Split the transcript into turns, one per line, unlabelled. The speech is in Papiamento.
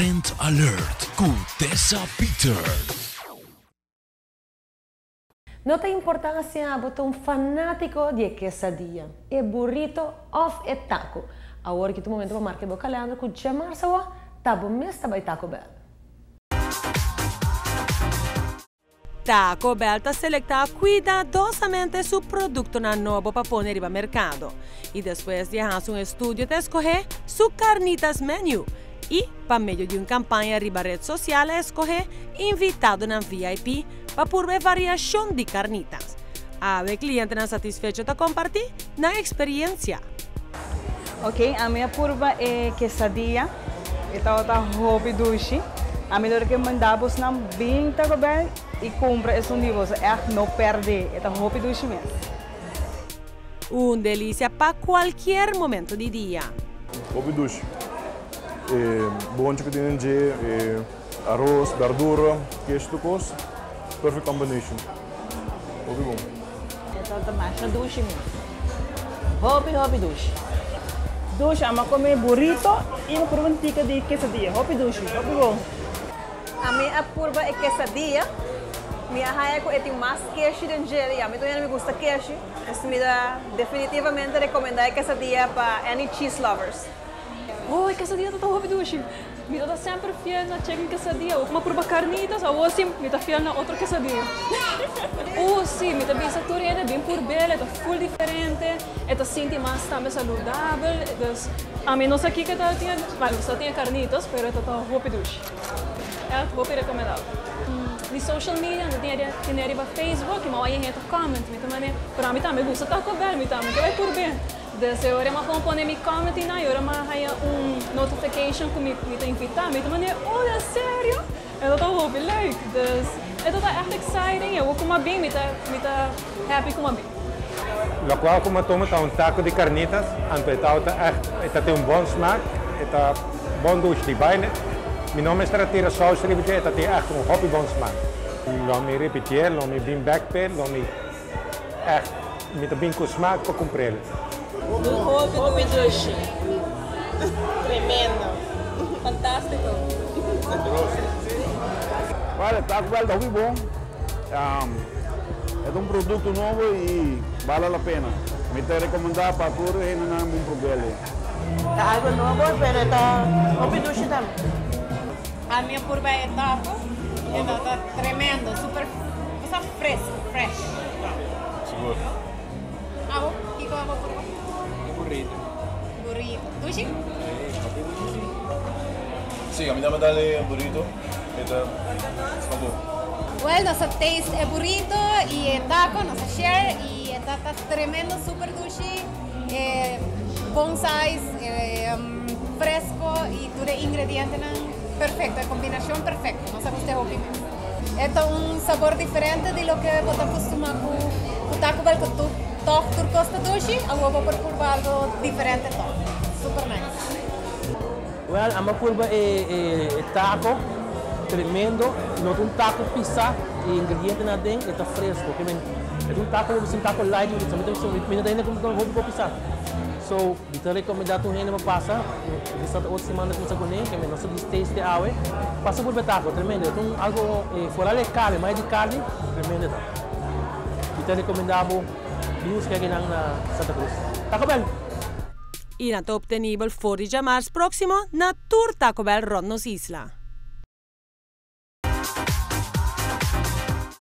Trend Alert ku Tessa Peters.
No ta importá si abo ta un fanátiko di e quesadilla, e burrito òf e taco. Awor ki ta momento pa marka bo kalènder ku djamarsa awor ta bo mes ta bai Taco Bell.
Taco Bell ta selektá kuidadosamente su produktonan nobo pa pone riba merkado i despues di a hasi un estudio ta eskohé su carnitas menu i pa medio di un kampaña riba red sosial a eskohé invitadonan VIP pa purba e variashon di carnitas. Awe klientenan satisfecho ta kompartí nan eksperiensia.
Ok, ami a purba e quesadilla, e tabata hopi dushi. Ami lo recomenda bosnan bin Taco Bell y cumpra esun di boso, echt no perde, e ta hopi dushi mes.
Un delicia pa cualkier momento di dia.
Hopi dushi. E bonchi cu tin den dje, e aros, berdura, kesh tur cos, perfect combination. Hopi bon.
E tabata masha dushi mes. Hopi hopi dushi.
Dushi, ami a come burrito y mi a purba un tika di quesadilla. Hopi dushi, hopi bon.
Ami a purba e quesadilla. Mi a haya cu e tin mas keshi den dje y ami todavia no mi gusta keshi. Pues mi ta definitivamente recomenda e quesadilla pa any cheese lovers.
Oh, e quesadilla ta ta hopi dushi. Mi ta ta semper fiel na chicken quesadilla. Awor ku mi a purba carnitas, awor si mi ta fiel na otro quesadilla. Oh si, mi ta bisa tur hende bin purb'el, e ta full diferente, e ta sinti mas tambe saludabel. Dus, ami no sa kiko ta tin, bueno, sa tin e carnitas, pero e ta ta hopi dushi. Echt hopi recomendabel. Di social media, mi ta tin riba Facebook, i mi a wak hende ta comment, mi ta mane, pero ami tambe gusta Taco Bell, mi tambe ke bai purb'é. Des e ora m'a pon pone mi comment einan y ora m'a haya un notification cu mi mi ta invita mi ta manda oh en serio? E ta ta hopi leuk dus e ta ta echt exciting y awor cu m'a bin mi ta mi ta happy cu m'a bin.
Locual cu m'a tuma ta un taco di carnitas anto e tawata echt e ta tin un bon smaak e ta bon dushi di baile mi no mester a tira saus riba dje e ta tin echt un hopi bon smaak. Lo mi repitié lo mi bin bek p'e lo mi Echt, mi ta bin ku smaak pa kumpr'el.
Hopi hopi dushi. Tremendo. Fantastico.
Well, e Taco Bell ta hopi bon. E ta un producto nobo y bale la pena. Mi ta recomenda pa tur hendenan bin prob'el.
Ta algo nobo pero e ta hopi dushi tambe.
Ami a purba e taco, e ta tremendo, super fresco, fresh.
Sigur.
Abo, kiko abo purba?
E burrito.
Burrito. Dushi?
Si, hopi dushi si.
Si, ami tambe dal e burrito, e ta smaku.
Well, nos a taste e burrito y e taco, nos a share y e ta ta tremendo, super dushi, e bon size, e fresco y tur e ingredientenan perfecto, e combinacion perfecto. Nos a gusta e hopi mes. E ta un sabor diferente di loke bo ta costuma cu cu Taco Bell cu tu tog tur cos ta dushi, awor bo por purba algo diferente tog. Super nice.
Well, amo a purba e e taco, tremendo, no ta un taco pisa, e ingredientenan aden e ta fresco, ke men e ta un taco bo bisa un taco light, mi no ta hende cu hopi por pisa. So, mi ta recomenda tur hende pa pasa, bisa ta otro siman ta cuminsa cune, ke nos ta dis taste awe, pasa por Betaco, tremendo, e ta un algo, foral e carne, mas di carne, tremendo ta. Mi ta recomenda bo bin busca akinan na Santa Cruz. Taco Bell!
I nan ta obtenibel for di djamars proximo na tur Taco Bell rond nos isla.